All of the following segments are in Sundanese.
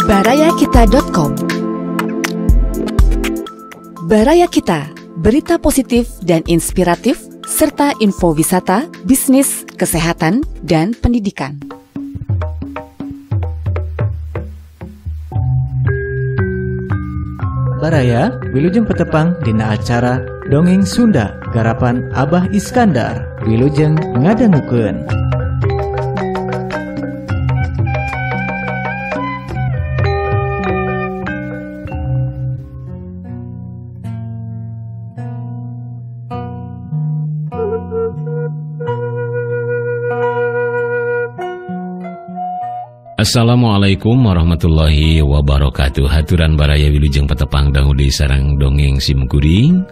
Barayakita.com. Baraya Kita, berita positif dan inspiratif, serta info wisata, bisnis, kesehatan, dan pendidikan. Baraya, wilujeng petepang dina acara Dongeng Sunda garapan Abah Iskandar. Wilujeng ngadangukeun. Assalamualaikum warahmatullahi wabarakatuh. Haturan baraya wilujeng petepang dangu deui sareng dongeng simkuring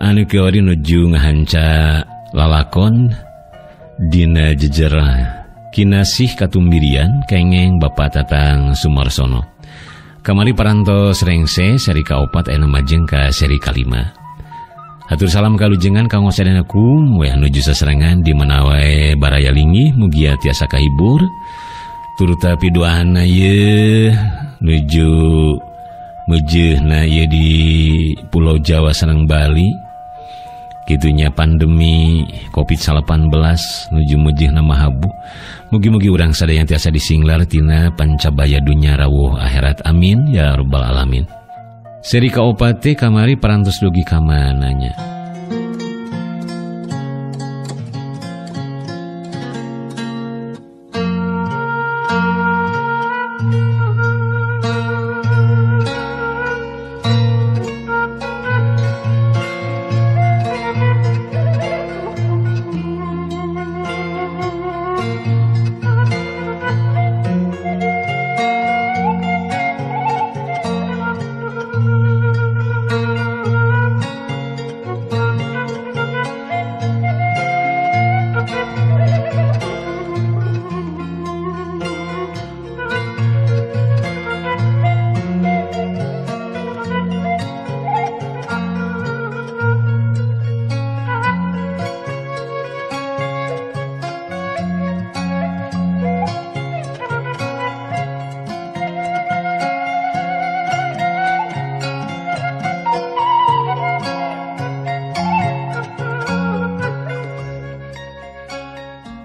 anu kiwari nuju ngahanca lalakon dina jejer kinasih katumbirian kengeng Bapak Tatang Sumarsono. Kamari parantos rengse seri kaopat anu majeng ka seri kalima. Hatur salam kalujengan kanggo sadayana kum weh nuju sasarengan di mana wae baraya linggih mugia tiasa kahibur. Turuta piduana ye nuju mejeuhna ye di Pulau Jawa sareng Bali. Kitunya pandemi Covid-19 nuju mejeuhna mahabu. Mugi-mugi urang sadaya tiasa disinglar tina pancabaya dunya rawuh akhirat, amin ya rabbal alamin. Seri kaopat teh kamari parantos dugi ka mananya.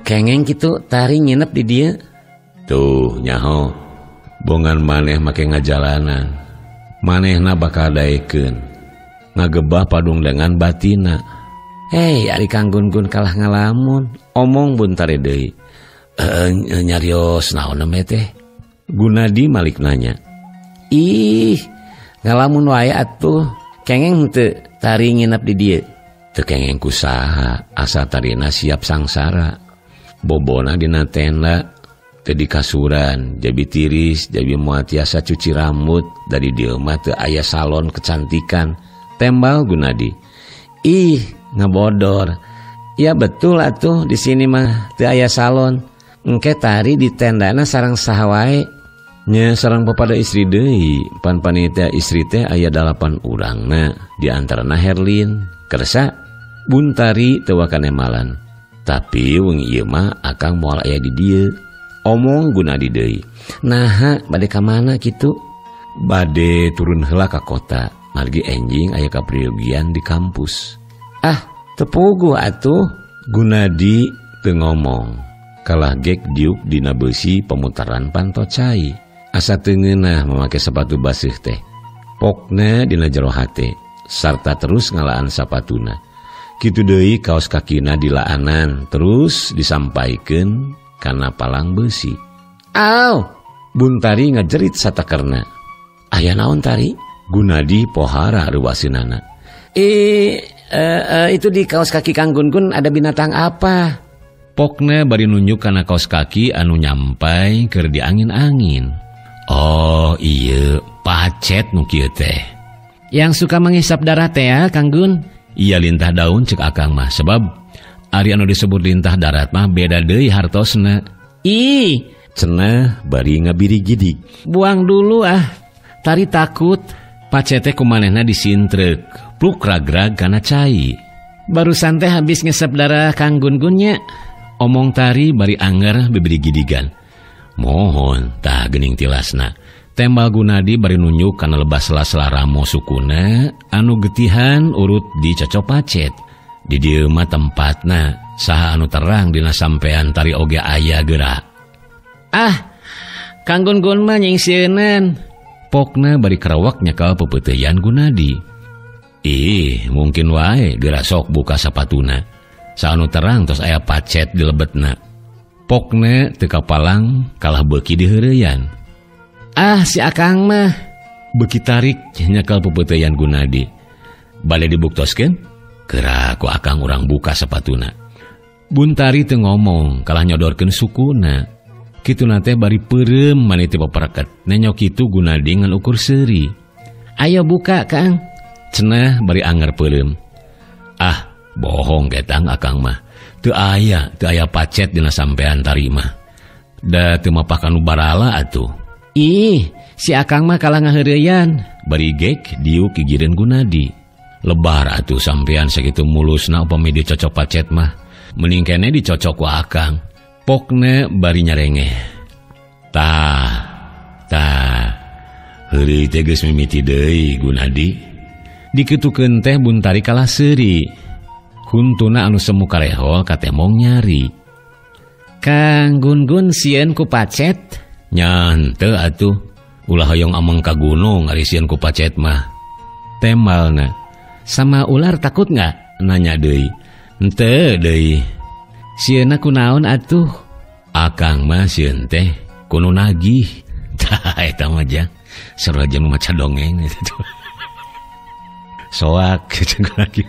Kengeng gitu tari nginep di dia. Tuh nyaho bongan maneh make ngajalanan. Manehna bakal daekeun ngagebah padung dengan batina. Hei ari Kang Gun-Gun kalah ngalamun omong buntare deui. Nyarios naon teh? Gunadi malik nanya. Ih ngalamun wae atuh. Kengeng henteu tari nginep di dieu. Teu kengeng kusaha asa tarina siap sangsara. Bobona dina tenda teu dikasuran, jabi tiris, jabi moal tiasa cuci rambut, dari dieu mah teu aya salon kecantikan. Tembal Gunadi. Ih, ngebodor. Ya betul atuh di sini mah teu aya salon. Engke tari di tendana sareng saha wae. Nya sareng papada istri deui, pan panitia istri teh aya 8 urangna, di antarana Herlin, kersa Buntari teu wakanemalan. Tapi wengi ieu mah akang moal aya di dieu. Omong Gunadi deui. Naha bade ka mana kitu? Bade turun heula ka kota, margi enjing aya kapriogian di kampus. Ah, teu puguh atuh. Gunadi teu ngomong. Kalah gek diuk dina beusi pemutaran panto cai. Asa teu ngeunah mamake sepatu baseuh teh. Pokna dina jero hate sarta terus ngalaan sapatuna. Kitu deui kaos kakina dilaanan terus disampaikeun kana palang beusi. Aw, Buntari ngajerit satakerna. Aya naon tari? Gunadi pohara reuaseunana. Itu di kaos kaki Kang Gun-Gun ada binatang apa? Pokna bari nunjuk kana kaos kaki anu nyampai keur diangin-angin. Oh iya, pacet nu kieu teh. Yang suka menghisap darah teh ya, Kang Gun. Iya lintah daun cek akang mah, sebab ari anu disebut lintah darat mah beda deui hartosna. Ih, cenah bari ngabiri gidig. Buang dulu ah, tari takut. Pacete kumanehna disintreuk, pluk ragrag kana cai. Barusan teh habis ngesep darah Kang Gun-Gunnya. Omong tari bari anger bibiri gidigan. Mohon tah geuning tilasna. Tembal Gunadi bari nunjuk kana lebah sela-sela ramo sukuna anu getihan urut dicocok pacet. Di dieu mah tempatna saha anu terang dina sampean tari oge aya geura. Ah, Kang Gun-Gun mah nyingsieunan. Pokna bari kerawak nyekal pepeuteyan Gunadi. Ih, mungkin wae geura sok buka sapatuna. Saanu terang tos aya pacet di lebetna. Pokna teu kapalang kalah beuki diheureyan. Ah, si Akang mah beuki tarik nyekal pepeuteyan Gunadi. Bade dibuktoskeun? Geura ku Akang urang buka sapatuna. Buntari teu ngomong kalah nyodorkeun sukuna. Kituna teh bari peureum maneh teh papereket. Nenyo kitu Gunadi ngan ukur seuri. Ayo buka, Kang. Cenah bari anger peureum. Ah, bohong ketang Akang mah. Teu aya pacet dina sampean tari mah. Da teu mapah kanu barala atuh. Ih, si Akang mah kalah ngaheureyan. Bari gek diuk gigireun Gunadi. Lebar atuh sampean sakitu mulusna upami dicocok pacet mah. Mending kene dicocok ku Akang. Pokna bari nyarengeh. Tah, tah. Heureuy teh geus mimiti deui Gunadi. Dikitukeun teh Buntari kalah seuri. Huntuna anu semu karehol katemong nyari. Kang Gun-Gun sieun ku pacet? Nya henteu atuh. Ulah hoyong ameng ka gunung ari sieun ku pacet mah. Tembalna. Sama ular takut nggak? Nanya deui. Henteu deui. Sieunna kunaon atuh? Akang mah sieun teh kuno nagih. Tah eta mah jang. Seru aja nu maca dongeng eta tuh. Soak jeung lagi.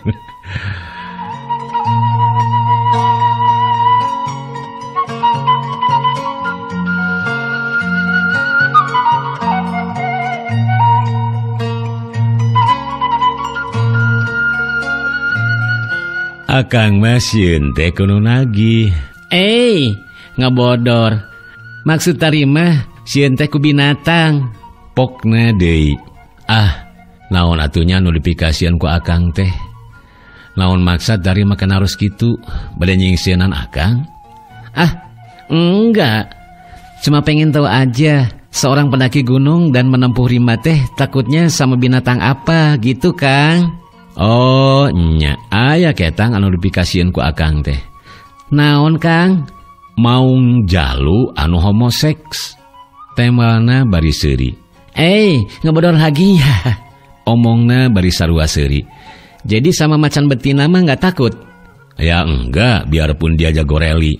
Akang mah sieun teh kuno nagih. Ngabodor. Maksud tari mah sieun teh ku binatang. Pokna deui. Ah, naon atunya nu dipikasieun ku Akang teh? Naon maksad dari makan harus kitu? Bade nyingsieunan Akang? Ah, enggak. Cuma pengen tahu aja, seorang pendaki gunung dan menempuh rimba teh takutnya sama binatang apa gitu, Kang? Oh, nya, aya ketang anu dipikasieun ku Akang teh. Naon, Kang? Maung jalu anu homoseks. Tembalna bari seuri. Ngebodor lagi ya. Omongna bari sarua seuri. Jadi sama macan betina mah nggak takut? Ya enggak, biarpun dia jago reli.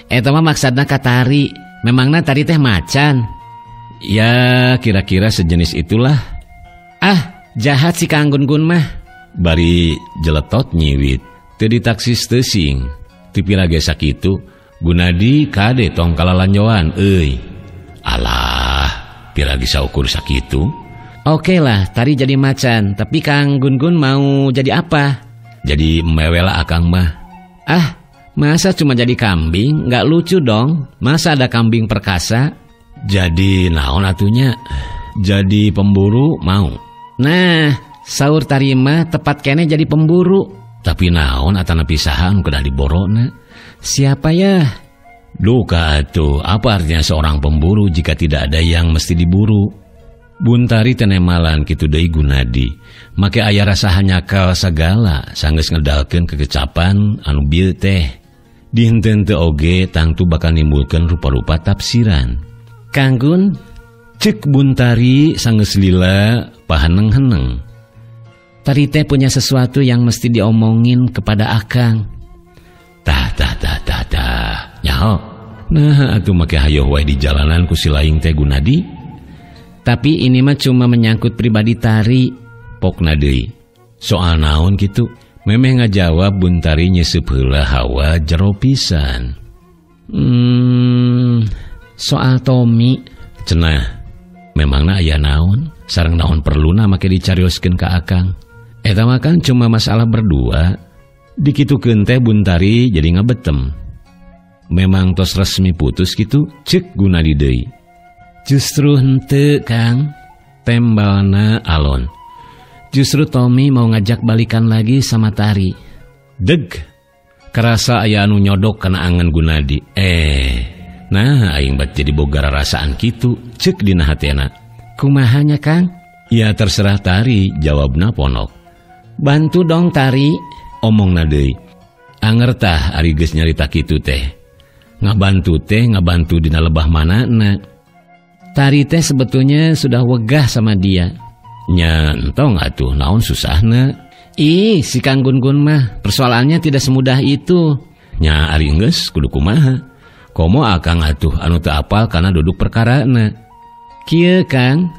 Eta mah maksudna ka tari. Memangna tari teh macan? Ya, kira-kira sejenis itulah. Ah, jahat si Kang Gun-Gun mah. Bari jeletot nyiwit. Teu ditaksis teu sing. Teu pirage sakitu, Gunadi kade tong kalalanjoan euy. Alah, pirage saukur sakitu. Oke lah, tari jadi macan, tapi Kang Gun-Gun mau jadi apa? Jadi mewela Akang mah. Ah, masa cuma jadi kambing? Nggak lucu dong. Masa ada kambing perkasa? Jadi naon atunya? Jadi pemburu mau. Nah, saur tari mah tepat kene jadi pemburu. Tapi naon atana pisahan kedah diborona? Siapa ya? Duka atuh, apa artinya seorang pemburu jika tidak ada yang mesti diburu? Buntari tenemalan kitu deui Gunadi. Make aya rasa hanyakal sagala sanggeus ngedalkeun kekecapan anu bieu teh. Dihenteu teu oge tangtu bakal nimbulkeun rupa-rupa tafsiran. Kang Gun, cek Buntari sanggeus lila paheneng-heneng. Tari teh punya sesuatu yang mesti diomongin kepada Akang. Tah tah tah tah tah. Nyaho. Nah, atuh make hayoh wae di jalanan ku si laing teh Gunadi. Tapi ini mah cuma menyangkut pribadi tari. Pokna deui. Soal naon kitu? Memeh ngajawab Buntari nyeseup heula hawa jero pisan. Soal Tommy. Cenah. Memangna aya naon? Sareng naon perluna make dicarioskeun ka Akang? Eta mah kan cuma masalah berdua. Dikitukeun teh Buntari jadi ngabetem. Memang tos resmi putus kitu? Cek Gunadi deui. Justru henteu, Kang. Tembalna alon. Justru Tommy mau ngajak balikan lagi sama Tari. Deg. Kerasa aya anu nyodok kana angen Gunadi. Nah aing bat jadi boga rarasaan kitu cek dina hatena. Kumahanya Kang? Ya terserah Tari, jawabna Ponok. Bantu dong Tari, omongna deui. Anger tah ari geus nyarita kitu teh. Ngabantu teh ngabantu dina lebah manana. Tari teh sebetulnya sudah wegah sama dia. Nya entong atuh naon susahna. Ih, si Kang Gun-Gun mah persoalannya tidak semudah itu. Nya ari geus kudu kumaha. Komo akang atuh anu teu apal kana duduk perkarana. Kieu Kang,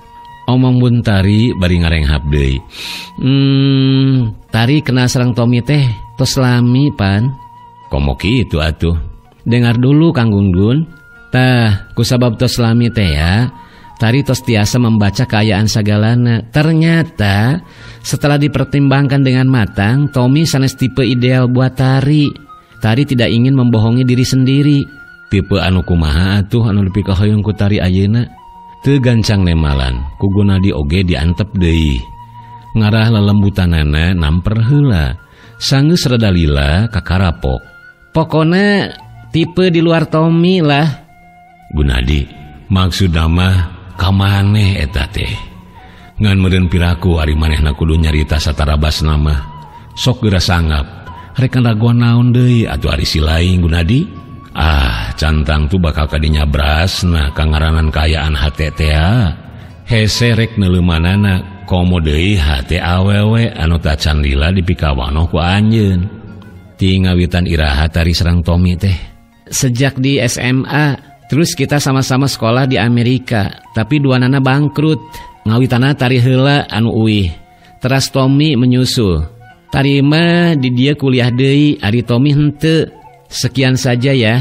omong Buntari bari ngarenghap deui. Tari kena serang Tommy teh tos lami pan. Komo kitu atuh. Dengar dulu Kang Gun-Gun. Tah, kusabab tos lami teh ya, Tari tos tiasa membaca kaayaan sagalana. Ternyata setelah dipertimbangkan dengan matang, Tommy sanes tipe ideal buat Tari. Tari tidak ingin membohongi diri sendiri. Tipe anu kumaha atuh anu dipikahoyong ku Tari ayeuna. Teu gancang nemalan, ku Gunadi oge diantep deui. Ngarah lelembutanana namper heula. Sanggeus rada lila kakarapok. Pokona tipe di luar Tommy lah. Gunadi, maksudna mah ka maneh eta teh. Ngan meureun piraku ari manehna kudu nyarita satarabasna mah. Sok geura sanggap. Rek raguan naon deui atuh ari si lain Gunadi. Ah, cantang tu bakal kadinya brasna kangaranan kaayaan hate teh. Hese rek neuleumanana komo deui hate awewe anu tacan lila dipikawanoh ku anjeun. Ti ngawitan iraha Tari serang Tommy teh. Sejak di SMA, terus kita sama-sama sekolah di Amerika, tapi dua nana bangkrut. Ngawitana Tari heula anu uih. Teras Tommy menyusul. Tari mah di dia kuliah deui, ari Tommy henteu. Sekian saja ya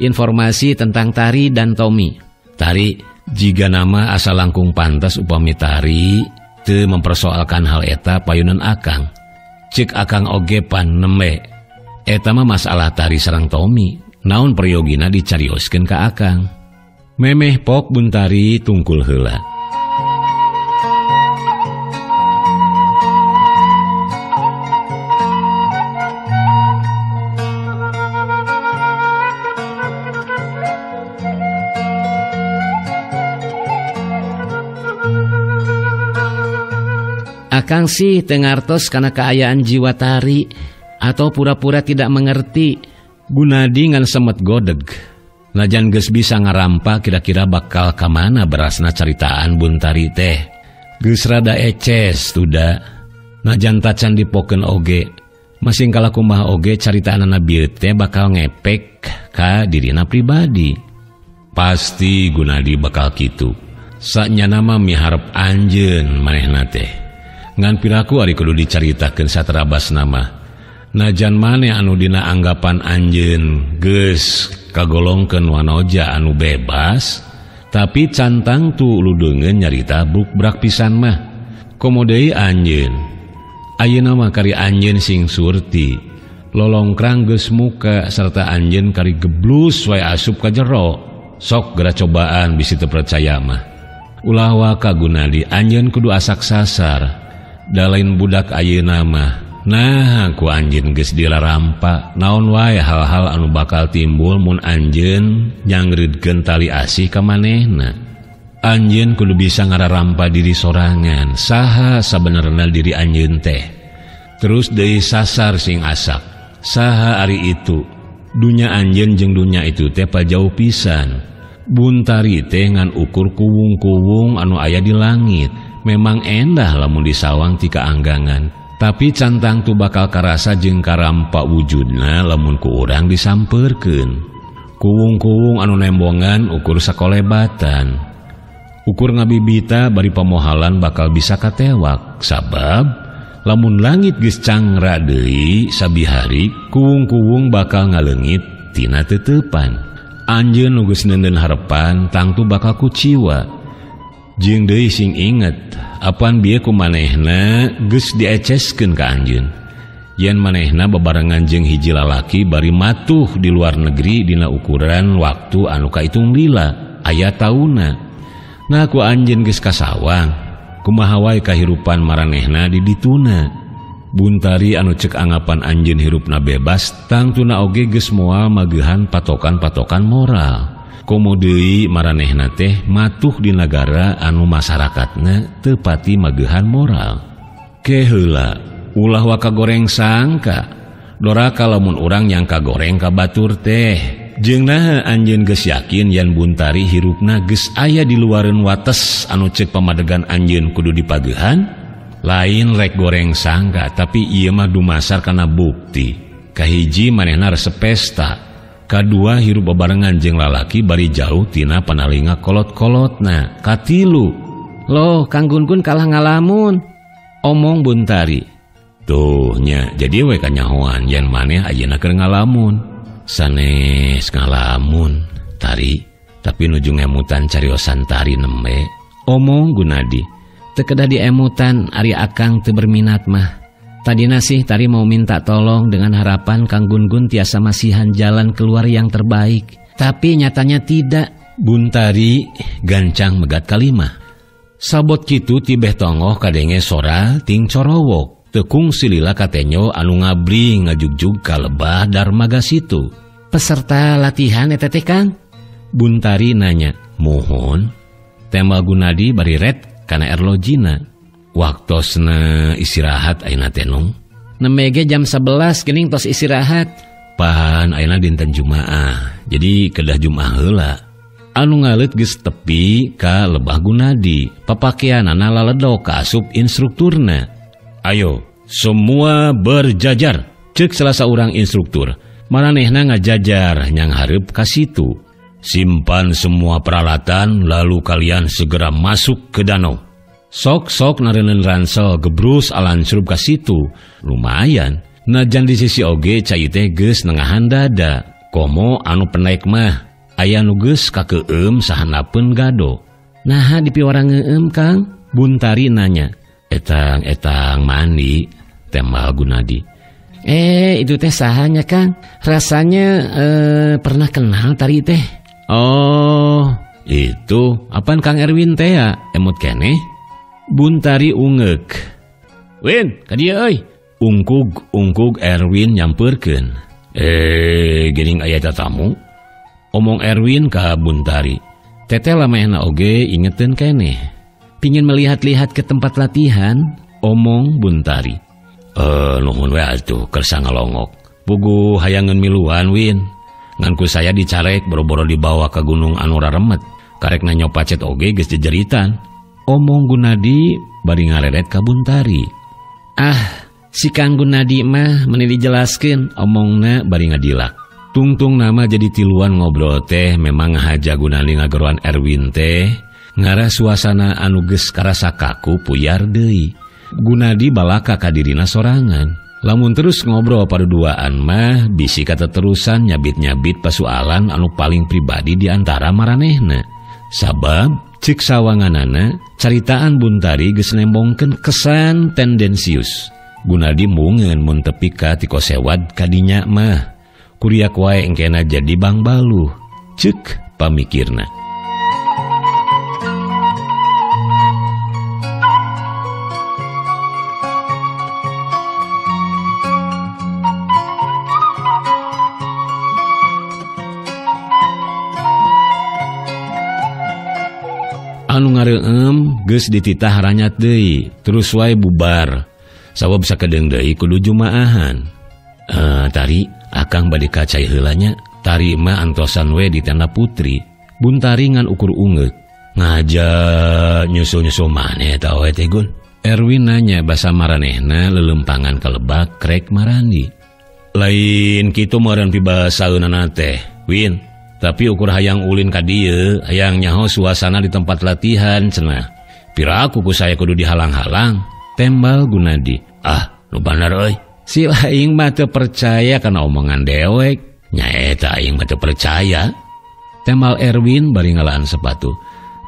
informasi tentang Tari dan Tommy. Tari jiga nama asa langkung pantas upami Tari teu mempersoalkan hal eta payunan akang. Cek akang oge pan nembe. Eta mah masalah Tari sareng Tommy. Naon prayogina dicarioskeun ka akang. Memeh pok Buntari tungkul heula. Akang sih tengartos karena keayaan jiwa Tari atau pura-pura tidak mengerti. Gunadi ngan semet godeg. Najan geus bisa ngarampa kira-kira bakal kamana berasna caritaan Buntari teh. Geus rada eces tuda. Najan tacan dipokeun oge. Masing kalakumaha oge caritaanana bieu teh bakal ngepek ka dirina pribadi. Pasti Gunadi bakal kitu. Sanyana mah miharep anjeun manehna teh. Ngan piraku ari kudu dicaritakeun saterabasna mah. Najan maneh anu dina anggapan anjeun geus kagolongkeun wanoja anu bebas, tapi cantang tu ludeungeun nyarita bruk-brak pisan mah. Komo deui anjeun. Ayeuna mah kari anjeun sing surti, lolongkrang geus muka serta anjeun kari geblus wae asup ka jero. Sok geura cobaan bisi teu percaya mah. Ulah waka Gunadi, anjeun kudu asak sasar. Da lain budak ayeuna mah. Nah, ku anjeun geus dilarampa. Naon wae hal-hal anu bakal timbul mun anjeun nyangreudkeun tali asih ka manehna. Anjeun kudu bisa ngararampa diri sorangan. Saha sabenerna diri anjeun teh. Terus deui sasar sing asak. Saha ari itu. Dunya anjeun jeung dunya itu teh pajauh pisan. Buntari teh ngan ukur kuwung-kuwung anu aya di langit. Memang endah lamun disawang ti kaanggangan. Tapi cantang tu bakal karasa jeung karampa wujudna lamun ku urang disampeurkeun. Kuwung-kuwung anu nembongan ukur sakolebatan. Ukur ngabibita bari pamohalan bakal bisa katewak. Sabab lamun langit geus cangra deui sabihari, kuwung-kuwung bakal ngaleungit tina teteupan. Anjeun nu geus neundeun harepan tangtu bakal kuciwa. Jeung deui sing inget, apan bieu ku manehna geus dieceskeun ka anjeun. Yen manehna bebarengan jeung hiji lalaki bari matuh di luar negeri dina ukuran waktu anu kaitung lila, aya tauna. Nah ku anjeun geus kasawang, kumaha wae kahirupan maranehna di dituna. Buntari anu cek anggapan anjeun hirupna bebas, tangtuna oge geus moal mageuhan patokan-patokan moral. Komo deui maranehna teh matuh di nagara anu masyarakatna teu pati magehan moral. Ke heula ulah waka goreng sangka. Doraka lamun urang nyangka goreng ka batur teh. Jeung naha anjeun geus yakin yen Buntari hirupna geus aya di luareun wates anu ceuk pamadegan anjeun kudu dipagehan? Lain rek goreng sangka, tapi ieu mah dumasar kana bukti. Kahiji manehna resep pesta, kadua hirup babarengan jeung lalaki bari jauh tina panalinga kolot-kolotna. Katilu, loh Kang Gun-Gun kalah ngalamun, omong Buntari. Tuh nya, jadi we kanyahoan yen maneh ayeuna keur ngalamun. Sanes ngalamun Tari, tapi nuju ngemutan cariosan Tari nembe, omong Gunadi. Teu kedah diemutan ari akang teu berminat mah. Tadina sih Tari mau minta tolong dengan harapan Kang Gun-Gun tiasa masihan jalan keluar yang terbaik. Tapi nyatanya tidak. Buntari gancang megat kalimah. Sabot kitu tibeh tongoh kadenge sora ting corowok. Tekung silila katenyo anu ngabri ngajugjug ka lebah darmaga situ. Peserta latihan eta teh Kang? Buntari nanya. Mohon. Tembal Gunadi bari ret kana erlojina. Waktosna istirahat ayeuna teh nung. Nembe ge jam 11 geuning tos istirahat. Pan ayeuna dinten Jumaah. Jadi kedah Jumaah heula. Anu ngaleut geus tepi ka lebah Gunadi. Papakeanana laledok kaasup instrukturna. Ayo, semua berjajar. Cek salah seorang instruktur. Maranehna ngajajar nyang hareup ka situ. Simpan semua peralatan lalu kalian segera masuk ke danau. Sok-sok nareuneun ransel gebrus alancrup ka situ. Lumayan. Najan di sisi oge cai teh geus nengahan dada. Komo anu penaik mah aya nu geus kakeueum sahanapeun gado. Naha dipiwarang ngeueum Kang? Buntari nanya. Etang-etang mandi, tembal Gunadi. Itu teh sahanya Kang? Rasanya pernah kenal Tari teh. Oh, itu apaan Kang Erwin teh ya? Emut keneh? Buntari ungeuk. Win, ka dieu euy. Ungkug-ungkug Erwin nyampeurkeun. Geuning aya tatamu. Omong Erwin ka Buntari. Teteh lamehna oge ingeteun keneh. Pingin melihat-lihat ke tempat latihan, omong Buntari. Nuhun we atuh kersa ngalongok. Puguh hayangeun miluan Win. Ngan ku saya dicarek boro-boro dibawa ke gunung anu raremet. Karek nanyo pacet oge geus jejeritan. Omong Gunadi bari ngareret ka Buntari. Ah, si Kang Gunadi mah meuni dijelaskeun, omongna bari ngadilak. Tungtung nama jadi tiluan ngobrol teh memang ngahaja Gunadi ngageroan Erwin teh. Ngarah suasana anu geus karasa kaku puyar deui. Gunadi balaka ka dirina sorangan. Lamun terus ngobrol paduduaan mah bisi kateterusan nyabit-nyabit pasualan anu paling pribadi di antara maranehna. Sabab cek sawanganana caritaan Buntari geus nembongkeun kesan tendensius. Gunadi mungeun mun tepi ka tikosewad kadinya mah. Kuriak wae engkena jadi bangbaluh. Cek pamikirna. Anu ngareum geus dititah ranyat deui, terus wae bubar. Sabab sakedeung deui kudu jumaahan. Tari akang bade ka cai heula nya. Tari mah antosan we di tenda putri. Buntari ngan ukur ungeuk. Ngaja nyusul-nyusul maneh eta we teh Gun. Erwin nanya basa maranehna lelempangan kalebak krek marandi. Lain kitu meureun pibasaeunana teh, Win. Tapi ukur hayang ulin ka dieu, hayang nyaho suasana di tempat latihan cenah. Piraku ku saya kudu dihalang-halang, tembal Gunadi. Ah, nu bener euy. Si aing mah teu percaya kana omongan dewek. Nya eta aing mah teu percaya. Tembal Erwin bari ngalaan sepatu.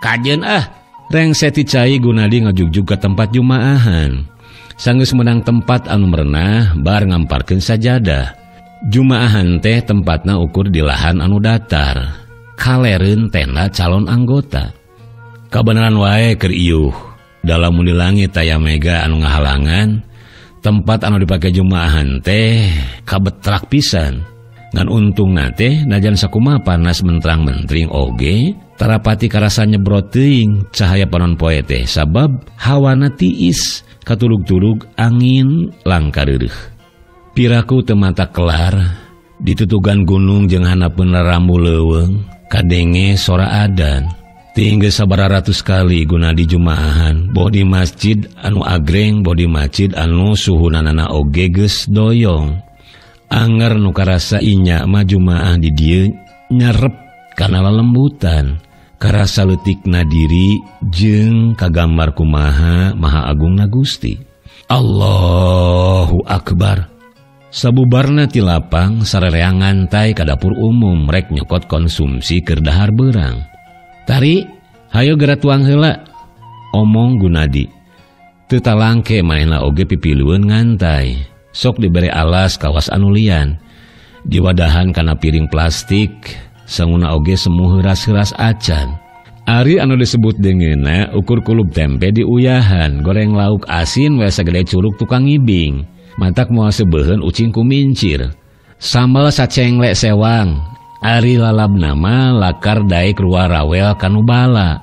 Kajeun ah, rengse ti cai Gunadi ngajugjug ka tempat jumaahan. Sanggeus meunang tempat anu merenah bar ngamparkeun sajadah. Jumaahan teh tempatna ukur di lahan anu datar. Kalereun tenda calon anggota. Kabeneran wae keur iuh. Dalam di langit aya mega anu ngahalangan. Tempat anu dipake jumaahan teh kabetrak pisan. Ngan untungna teh najan sakumaha panas mentrang-mentring oge tarapati karasa nyebrot teuing cahaya panon poe teh sabab hawana tiis katulug-tulug angin langka reureuh. Piraku teu mata kelar ditutugan gunung jeung handapeun rambu leuweung kadenge sora adan. Tinggi sabaraha ratus kali Gunadi jumaahan boh di masjid anu agreng boh di masjid anu suhunanana oge geus doyong. Anger nu karasa inya mah jumaah di dieu nyerep kana lelembutan karasa leutikna diri jeung kagambar kumaha maha agungna Gusti. Allahu Akbar. Sabubarna ti lapang sarereang ngantai ka dapur umum rek nyokot konsumsi keur dahar beurang. Tari, hayo geura tuang heula, omong Gunadi. Teu talangke manehna oge pipilueun ngantai. Sok dibere alas kawas anu lian. Diwadahan kana piring plastik, sanguna oge semu heuras-heuras acan. Ari anu disebut deungeunna ukur kulub tempe diuyahan, goreng lauk asin we sagede curug tukang ngibing. Matak moal sebeuheun ucing kumincir. Sambal sacengle sewang. Ari lalab nama lakar daek rua rawel kanu bala.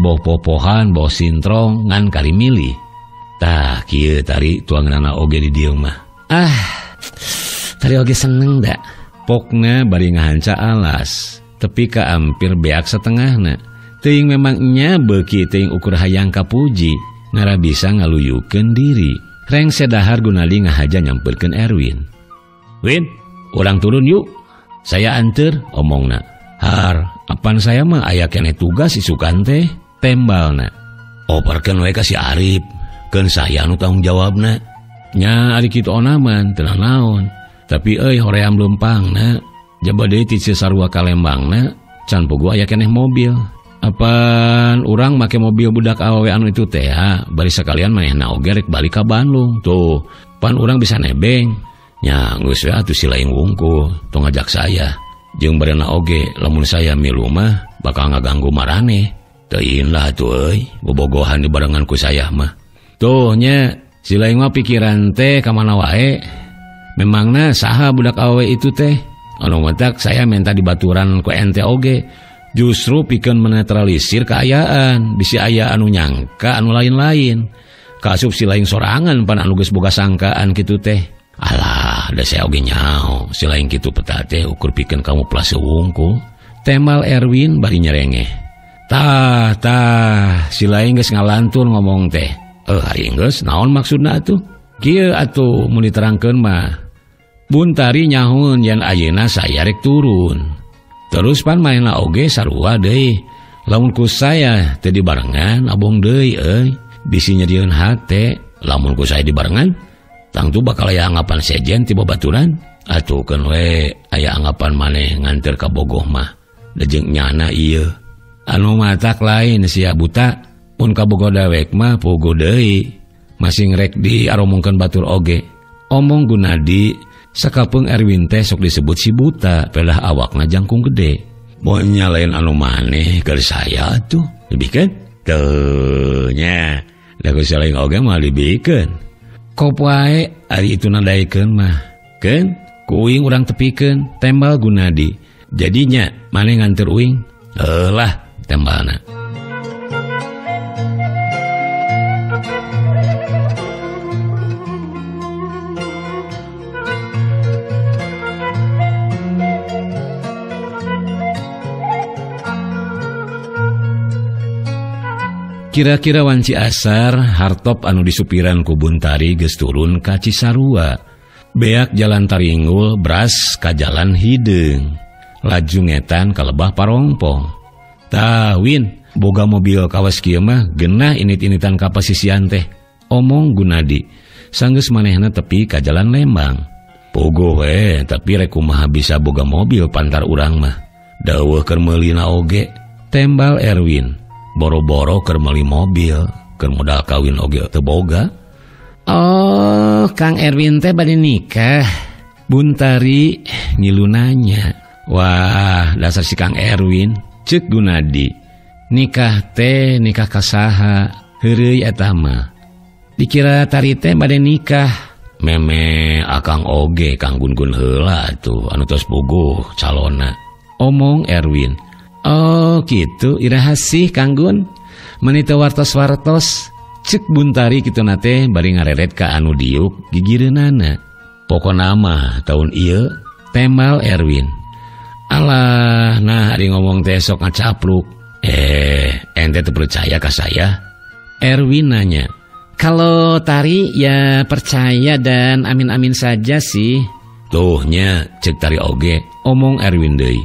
Boh popohan, boh sintrong, ngan kari milih. Tah, kieu tari tuanganana oge di dieu mah. Ah, tari oge seneng da. Pokna bari ngahanca alas, tepi ka ampir beak setengahna. Teuing memang nya beuki teuing ukur hayang kapuji, ngara bisa ngaluyukeun diri. Rengse dahar Gunadi ngahaja nyamperkeun Erwin. Win, urang turun yuk. Saya anter, omongna. Har, apan saya mah aya keneh tugas isukan teh, tembalna. Operkeun we ka si Arif, keun saya anu tanggung jawabna. Nya ari kitu onaman, teu naon. Tapi euy hoream leumpangna, jaba deui ti Cisarua ka Lembangna, can puguh aya keneh mobil. Apan urang make mobil budak awewe anu itu teh, bari sakalian manehna oge rek balik ka Bandung. Tuh, pan urang bisa nebeng. Nya geus we atuh si lain wungkul tong ngajak saya. Jeung barena oge lamun saya milu mah bakal ngaganggu maraneh. Teuing lah atuh euy, bobogohan dibarengan ku saya mah. Tuh nya si lain mah pikiran teh ka mana wae. Memangna saha budak awewe itu teh? Anu matak saya minta dibaturan ku ente oge. Justru pikeun menetralisir kaayaan, bisi aya anu nyangka anu lain-lain. Kaasup si lain sorangan pan anu geus boga sangkaan kitu teh. Alah, da saya oge nyaho, si lain kitu peta teh ukur pikeun kamu plase wungkul. Temal Erwin bari nyerengeh. Tah, tah, si lain geus ngalantur ngomong teh. Ari geus naon maksudna atuh? Kieu atuh mun diterangkeun mah. Buntari nyahoeun yen ayeuna saya rek turun. Terus pan manehna oge sarua deui. Lamun ku saya teu dibarengan abong deui euy, bisi nyerieun hate. Lamun ku saya dibarengan tangtu bakal aya anggapan sejen ti babaturan. Atuh keun we aya anggapan maneh nganter ka Bogoh mah. Da jeung nyana ieu. Anu matak lain sia buta, mun ka Bogoh dawek mah puguh deui. Masing rek diaromongkeun batur oge. Omong Gunadi sakapeung Erwin teh sok disebut si buta, pelah awakna jangkung gede. Moal lain anu maneh keur saya atuh. Dibikeun? Teu nya. Da ku lain oge mah dibikeun. Kop wae ari itu nadaikeun mah. Keun ku uing urang tepikeun, tembal Gunadi. Jadinya maneh nganter uing? Heuh lah tembalna. Kira-kira wanci asar hartop anu disupiran ku Buntari geus turun ka Cisarua. Beak jalan Taringgul bras ka jalan Hideung. Laju ngetan ka lebah Parongpong. Tah Win, boga mobil kawas kieu mah genah init-initan ka pasisian teh. Omong Gunadi. Sanggeus manehna tepi ka jalan Lembang. Pogo we, tapi rek kumaha bisa boga mobil pantar urang mah. Daweuh keur meulina oge. Tembal Erwin. Boro-boro keur meuli mobil, keur modal kawin oge teu boga. Oh, Kang Erwin teh bade nikah. Buntari ngilu nanya. Wah, dasar si Kang Erwin, ceuk Gunadi. Nikah teh nikah ka saha, heureuy eta mah. Dikira tari teh bade nikah. Meme akang oge Kang Gun-Gun heula tuh anu tos puguh calonna. Omong Erwin. Oh gitu, iraha sih Kang Gun? Meni teu wartos-wartos. Cek Buntari kitu na teh bari ngareret ka anu diuk gigireunana. Pokona mah taun ieu temal Erwin. Alah, nah ari ngomong teh sok ngacapluk. Ente teu percaya ka saya? Erwin nanya. Kalau Tari ya percaya dan amin-amin saja sih. Tuh nya cek Tari oge, omong Erwin deui.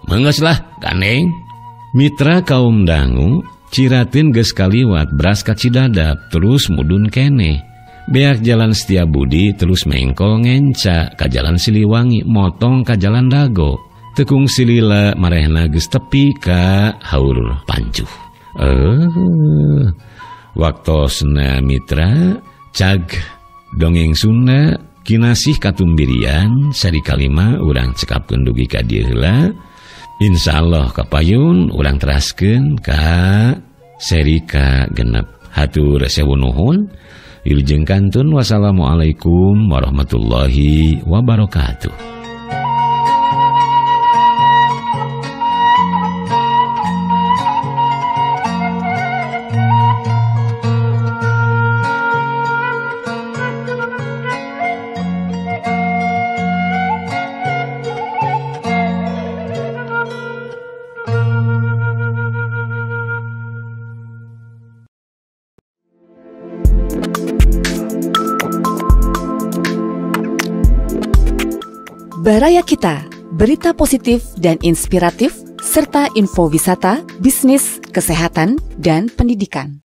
Meunggeus lah, gandeng. Mitra kaum dangu, Ciratin geus kaliwat beras ka Cidadap terus mudun keneh. Beak jalan Setiabudi terus mengkol ngenca ka jalan Siliwangi motong ka jalan Dago. Tekung silila marehna geus tepi ka Haur Pancuh. Waktosna mitra cag dongeng Sunda kinasih katumbirian sari kalima urang cekapkeun dugi ka dieu heula. Insyaallah kapayun urang teraskeun ka seri ka genep. Hatur sewu nuhun. Wilujeng kantun, wassalamualaikum warahmatullahi wabarakatuh. Baraya Kita, berita positif dan inspiratif, serta info wisata, bisnis, kesehatan, dan pendidikan.